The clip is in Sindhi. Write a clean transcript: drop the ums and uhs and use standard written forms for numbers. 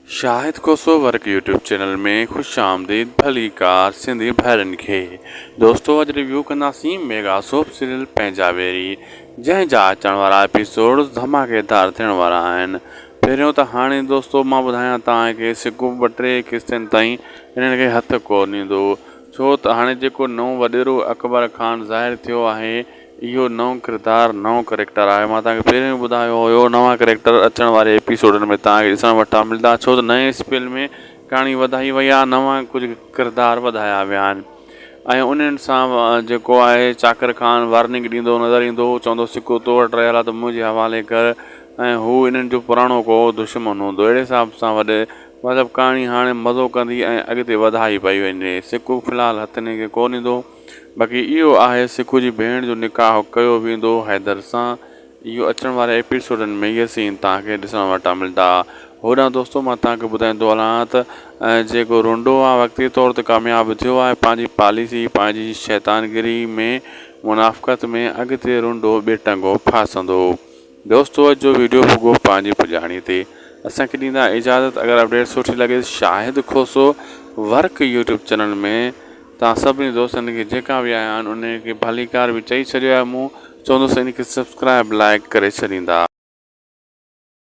Shahid Khoso work YouTube channel ۾ خوش آمديد ڀليڪار سنڌي ڀائرن کي دوستو اڄ ريويو ڪنداسين ميگا سوپ سيريل پنهنجا ويري جنهن جا اچڻ وارا ايپيسوڊز ڌماڪيدار ٿيڻ وارا آهن پهريون ته هاڻي دوستو مان ٻڌايان توهان کي سڪو ٻه ٽي قسطن تائين انهن کي هٿ ڪو ايندو ڇو ته هاڻي جيڪو نئون وڏيرو اڪبر خان ظاهر ٿيو آهي اهو نئون ڪردار نئون ڪريڪٽر آهي مان توهان کي پهريون ئي ٻڌايو هيو نوان ڪريڪٽر اچڻ واري ايپيسوڊن ۾ توهان کي ڏسڻ وٽان ملندا ڇو ته نئين اسپيل ۾ ڪهاڻي وڌائي وئي آهي نوان ڪجهه ڪردار وڌايا ويا آهن ۽ انهن سان جيڪو آهي چاڪر خان وارننگ ڏيندو نظر ايندو چوندو سڪو تو وٽ رهيل آهي ته منهنجي حوالي ڪر ۽ هو انهن جو پراڻو ڪو دشمن هوندو اهڙي حساب سان وڏي مطلب ڪهاڻي هاڻي مزو ڪندي ۽ اڳتي وڌائي پئي وڃي سڪو في الحال هٿ انهن کي ڪو ايندو باقي اهو آهي سکو جي ڀيڻ جو نڪاح ڪيو ويندو حيدر سان اهو اچڻ واري ايپيسوڊن ۾ اهي سين توهان کي ڏسڻ وٽان ملدا هوڏانهن دوستو مان توهان کي ٻڌائيندو هلان ته جيڪو رنڊو آهي وقتي طور تي ڪامياب ٿيو آهي پنهنجي پاليسي پنهنجي شيطانگري ۾ منافقت ۾ اڳتي رنڊو ٻي ٽنگو ڦاسندو دوستو اڄ جو ويڊيو پڳو پنهنجي پڄاڻي تي اسان کي ڏيندا اجازت اگر اپڊيٽ سٺي لڳي Shahid Khoso work YouTube channel ۾ توهان سڀني دوستن کي جيڪا به آيا آهن انهن کي ڀليڪار به چئي ڇڏيو آهي مون چوندس ان کي سبسڪرائب لائڪ ڪري ڇڏيندا.